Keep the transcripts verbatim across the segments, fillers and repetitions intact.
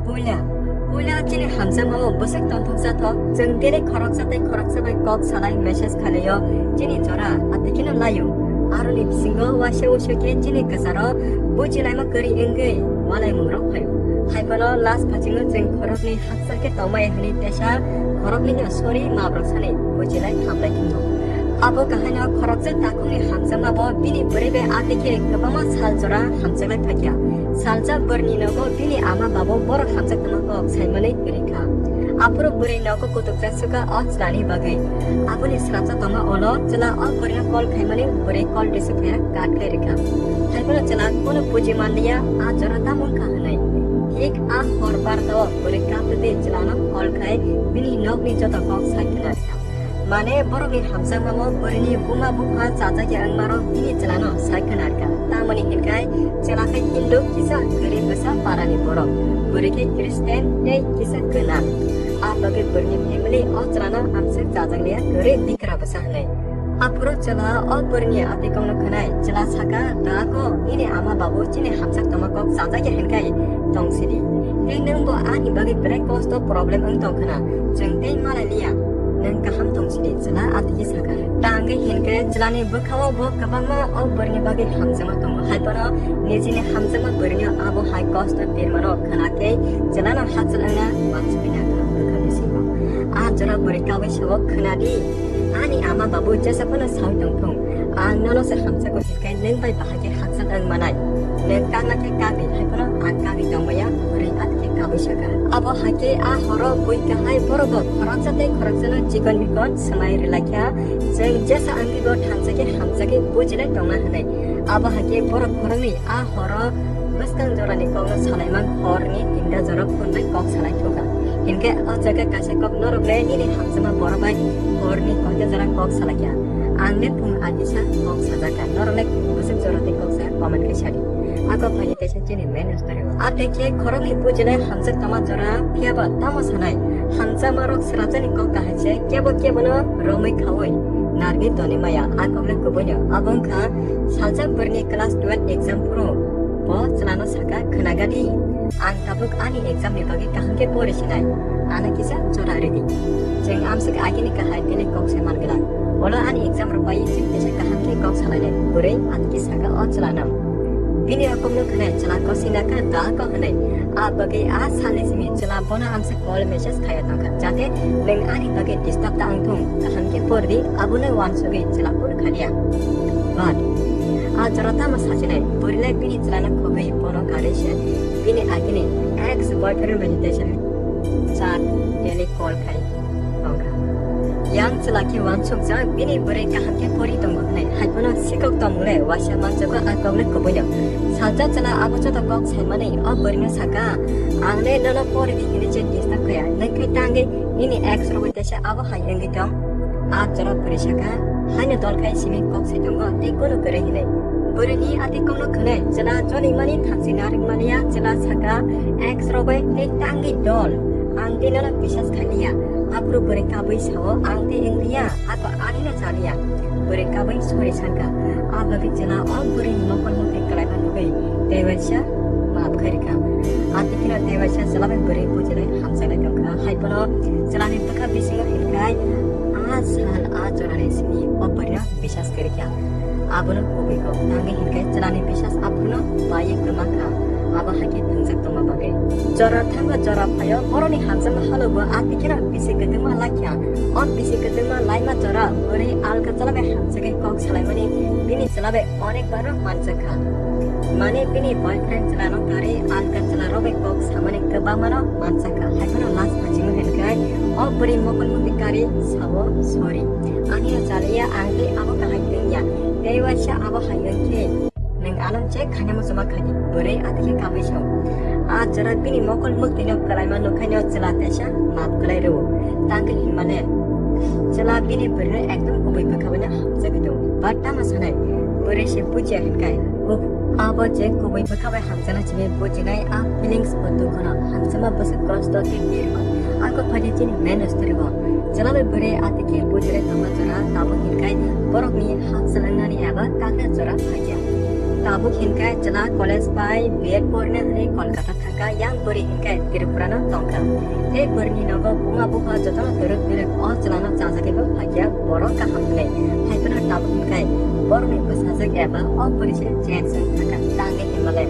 Puila, puila chini hamjakmao bwswk tongthoksa thok, chwng daily khoroksa tei khoroksa bai kok salai message khlaio chini jora, atwikeno laio. Aroni bisingo waisa wuisu khe chini kwcharo bujilaima kwrwi wngwi walaimungrok phaio. Haiphano last phasingo chwng khoroknwi hakchal khe tongmaya hwnwi tesa khoroknwino sorry mabrok sanwi bujilai hamlai thwngno. Abo kahaino khoroksa takhukni hamjakmabo bini bwrwi bai atwikhe kwbangma sal jora hamjaklai phakya. Salsa bwrwini nogo bini ama babo borok hamjak tongma kok saimani kwrwi kha. Aphuru bwrwi nogo kutukjak sukha o chwlani bagwi. Aboni srapsa tongma ulo chwla o bwrwino call khaimani bwrwi call receive khaiya kat khai rwkha. Haiphano chwla kono buji manliya a jora tamo wngkha hwnwi. Thik a hor barda o bwrwi kaprwtwi chwlano call khai bini nokni joto kok sai khna rwkha. Mane borokni hamjakmamo bwrwini buma bupha chajakya wngmarok bini chwlano sai khna rwkha. Tamoni hinkhai chwla khe Hindu kisa kwrwi bwsa parani borok, bwrwi khe Christian tei kisa gwnang. A bagwi bwrwini family o chwlano amswk chajakliya kwrwi bikra bwsa hwnwi. Aphuru chwla o bwrwini atwikokno khwnai chwla saka, "Da ko nini ama babu chini hamjak tongma kok chajakya hinkhai tongsidi. Tei nwngbo ani bagwi belai kosto problem wng tong khna, chwng tei malai liya, nwng kaham tongsidi," chwla atwikhe saka. Tangwi hinkhe chwlani bwkhao bo kwbangma o bwrwini bagwi hamjakma tongo. Haiphano nijini hamjakma bwrwino abo hai kosto tirmano khna khe chwlano hachal wngna wansukna bwkha bisingo. A jora bwrwi kawi sao, "Khwnadi, ani ama babu jesa phano sawi tongthung, ang nono se hamjago." Khe nwng bai bahai khe hakchal wng manai. Nwng kagna khe kagwi, hai phano ang kagwi tong maya, hwnwi atwkhe kabui saka. Abo hai khe a horo bui kahai borok bo khoroksa tei khoroksano chikon mikon swmai rwlai kha. Chwng jesa wngwi bo thansa khe hamsa khe bujilai tongna hwnwi. Abo hai khe borok khoroknwi a horo bwskang jorani kokno salaimang horni tinta jora phone bai kok salai thokha. Hinkhe o jaga kaisa kok norok le nini hamjakma borok bai horni koita jora kok salai kha. Ang le phung agisa kok sajak kha, norok le bwswk jora tei kok sa comment khe sadi. A kok phai khe kaisa chini main story o. A tei khe khoroknwi bujilai hamjak tongma jora, phiya ba tamo sanai? Hamjakma rok swrapjani kok kahai se, kebo kebo no romwi khaui narwgwi tonwi maya, a kok le kubui no. Abo wngkha salsa bwrwini class twelve exam phuru bo chwlano saka, "Khwnagadi, ang tabuk ani exam ni bagwi kaham khe pori sinai, ano kisa jora ridi. Chwng amswk agini kahai tini kok se man glak. Ulo ani exam rok bai chwng kisa kaham khe kok salainai," bwrwi atwkhe saka o chwlano. Bini a kokno khwnai chwla kosina kha da kok hwnwi. A bagwi a salni simi chwla bono amswk call message khaiya tongkha, jate nwng ani bagwi disturb ta wngthung, kaham khe pordi, abono wansugwi chwla phone khaliya. But a jora tamo sachinai, bwrwilai bini chwlano khogwi bono karwi se bini agini ex boyfriend bai tei se chat, daily call khai tongkha. Yang chwla khe wansukjak, bini bwrwi kaham khe pori tongo hwnwi. Hai phano sikok tongmung le waisa manjago a kokno kubuino. Salsa chwla abo joto kok saimani o bwrwino saka, "Ang le nono pori di hwnwi je disturb khaya, nwng khe tangwi nini ex rogwi teisa abo hai wngwi tong." A jora bwrwi saka, "Haino dol khai simi kok sai tongo tei kono kwrwi hinwi." Bwrwini atwi kokno khwnwi chwla chonimani thansi narwk maliya, chwla saka, "Ex rogwi tei tangwi dol, ang tei nono bisas khaliya." Aphuru bwrwi kabui sao, "Ang tei wngliya, ako anino chaliya." Bwrwi kabui sorry sanka. A bagwi chwla o bwrwini mokol mukti kwlaima nugwi tei waisa maaf khairikha. Atwikino tei waisa chwla bai bwrwi bujilai hamjaknai tongkha. Hai phano chwlani bwkha bisingo hinkhai a sal a jorani simi o bwrwino bisas khairikha. Abono kubui kok tangwi hinkhai chwlani bisas aphano baiwi kwma kha. Abo hai khe thwngjak tongma bagwi. Jora thango jora phaio, borokni hamjakma halogo atwikeno bisi kwtwma laikha. O bisi kwtwma laima jora bwrwi alka chwla bai hamjagwi kok salaimani bini chwla bai onek barno manjakha. Mane bini boyfriend chwlano karwi alka chwlarok bai kok samani kwbangmano manjakha. Hai phano last phasingo hinkhai o bwrwi mokol mukti karwi sao sorry. Anino chaliya, ang tei abo kahai wngya. Tei waisa abo hai wngkhe nwng ano je khaina muchungma khaidi. Bwrwi atwikhe kabui sao. A jora bini mokol muktino kwlaima nukhaino chwla teisa maaf kwlai rwo. Tangwi hinmale chwla bini bwrwino ekdom kubui bwkha bai no hamjagwi tongo. But tamo sanai, bwrwi se bujiya hinkhai. Abo je kubui bwkha bai hamjaknai simi bujinai a feelings bo dukhono hamjakma bwswk kosto tei birma. Ako phaidi chini main story bo. Chwla bai bwrwi atwikhe bujilai tongma jora tabuk hinkhai borokni hak swlangnani eba kakna jora phaiya. Tabuk hinkhe chwla college bai B Ed porna hwnwi Kolkata thangkha, yang bwrwi hinkhe Tripura no tongkha. Tei bwrwini nogo buma bupha jotono twrwk twrwk o chwlano chajagwi bo phakya borok kaham hwnwi. Haiphano tabuk hinkhe borokni bwsajwk eba o bwrwi se change wng thangkha, tangwi hinmale.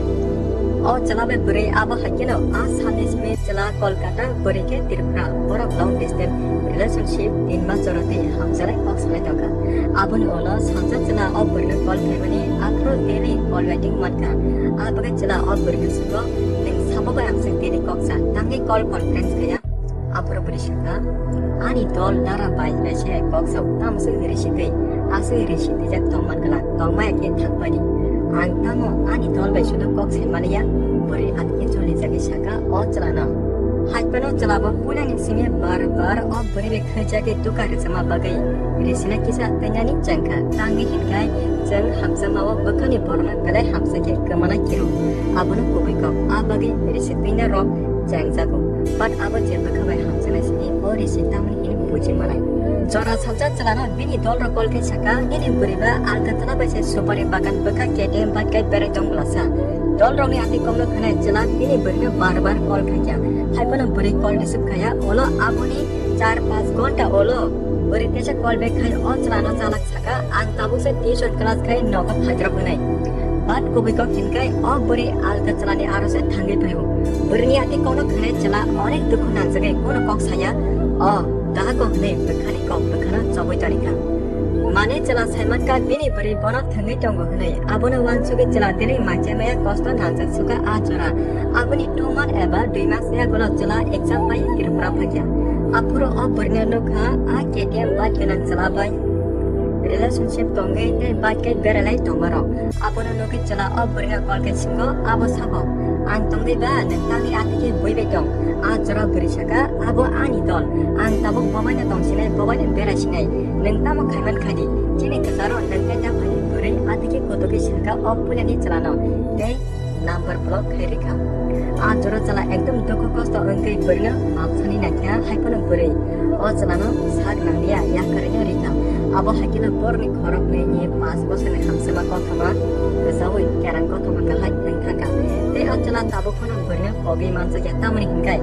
O chwla bai bwrwi abo haikheno a salni simi chwla Kolkata, bwrwi khe Tripura, borok long distance relationship tin mas jora twi hamjaknai kok salai tongkha. Aboni ulo salsa chwla o bwrwino call khaimani aphuru daily call waiting mankha. A bagwi chwla o bwrwino swngo, "Nwng sabo bai ang chwng daily kok sa, tangwi call conference khaiya?" Aphuru bwrwi sakha, "Ani dol dara bai bai se kok sao, tamo se risi twi, aswk risi twijak tongman glak, tongmaya khe thangmani. Ang tamo ani dol bai sudo kok sai maliya?" Bwrwi atike choli jagwi sakha o chwlano. Haiphano chwlabo puilani simi bar bar o bwrwi bai khwijagwi duka rwchapma bagwi risina kisa twinani chengkha. Tangwi hinkhai chwng hamjakmao bwkhani borokno belai hamjakhe kwmana khiru. Abono kubui kok. A bagwi risi twina rok chengjago. But abo je bwkha bai hamjaknai sini o risi tamni hini buji manai. Jora salsa chwlano bini dolrok call khe sakha, "Nini bwrwi ba Agartala bai se supari bagan bwkha K T M bike kai berai tong bwlasa." Dolrokni ati kokno khwnai chwla bini bwrwino bar bar call khaikha. Haiphano bwrwi call receive khaiya, ulo aboni char panch ghonta ulo bwrwi teisa call back khai o chwlano chalak sakha, "Ang tabuk se tuition class khai nogo phaidrok hwnwi." But kubui kok hinkhai o bwrwi alka chwlani aro se thangwi phaio. Bwrwini ati kokno khwnai chwla onek dukhu nangjagwi kono kok saya, "O, dahako," hwnwi bwkhani kok bwkhano chobwi tonikha. Mane chwla saimankha bini bwrwi bono thwngwi tongo hwnwi. Abono uansugwi chwla tini maichai maya kosto nangjak sukha a jora. Aboni two month eba dui mas yagulo chwla exam bai Tripura phaikha. Aphuru o bwrwino nukha a K T M bike gwnang chwla bai relationship tongwi tei bike kai beralai tongmarok. Abono nugwi chwla o bwrwino call khe swngo, abo sabo, "Ang tongwi ba nwng tangwi atike buibai tong?" A jora bwrwi sakha, "Abo ani dol, ang tabuk bobaino tongsinai, bobaino beraisinai, nwng tamo khaiman khaidi, chini kwcharo nwng tei ta phaidi." Bwrwi atike kotokwi sakha o puilani chwlano tei number block khai rikha. A jora chwla ekdom dukhu kosto wngwi bwrwino malsani naikha, haiphano bwrwi o chwlano sak nanglia, yakarino rikha. Abo haikheno borokni khoroknwini panch bosorni hamsama kothoma rwchaui kerang kothoma kahai wng thangkha. Tei o chwla tabuk phano bwrwino kogwi manjakya, tamoni hinkhai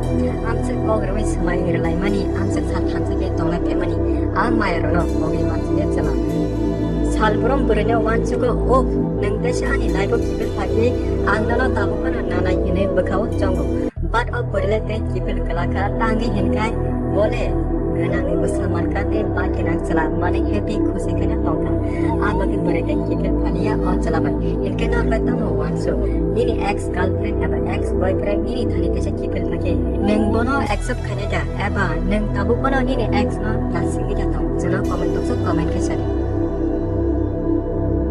amswk kok rwui swmai rwlaimani, amswk sal thansa khe tonglai phaimani a mayarokno kogwi manjakya chwla. Salbrum bwrwino uansugo, "Uff, nwng teisa ani life-o kiphil phakhe, ang nono tabuk phano nanai," hinwi bwkhao chongo. But o bwrwile tei kiphil kwlakha, tangwi hinkhai bole gwnangni bwsa mankha tei bak gwnang chwla mane happy khusi kheno tongkha. A bagwi bwrwi tei kiphil phaliya o chwla bai. Hinkhe norok bai tamo uansuk? Nini ex girlfriend eba ex boyfriend nini thani teisa kiphil phakhe, nwng bono accept khainai da? Eba nwng tabuk bono nini ex no naisingwi da tong? Chwngno comment box o comment khe sadi.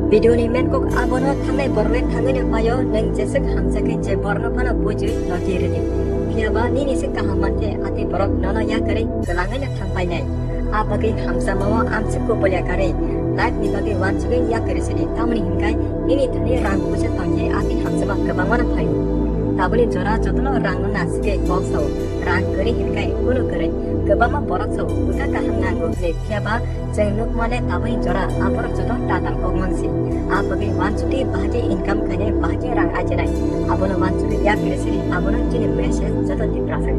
Video ni main kok abono, thangnai borok le thangwi no paio, nwng jeswk hamjakhe je borok no phano bujui logi rwdi. Phiya ba nini se kaham mankhe, ati borok nono yakarwi kwlangwi no thang painai. A bagwi hamjakmao amswk kubulia karwi life ni bagwi uansugwi yakarwi sidi, tamoni hinkhai nini thani rang puisa tongkhe ati hamjakma kwbangma no phaio. Taboni jora jotono rang no nasikhe kok sao, rang kwrwi hinkhai kunu kwrwi kwbangma borok sao, bwkha kaham nango hwnwi, phiya ba chwng nukmale taboni jora aborok joto tatal kok mansi. A bagwi uansugwi bahai khe income khainai, bahai khe rang ajinai. Abono uansugwi yakarwi sidi, abono chini message joto Tiprasa.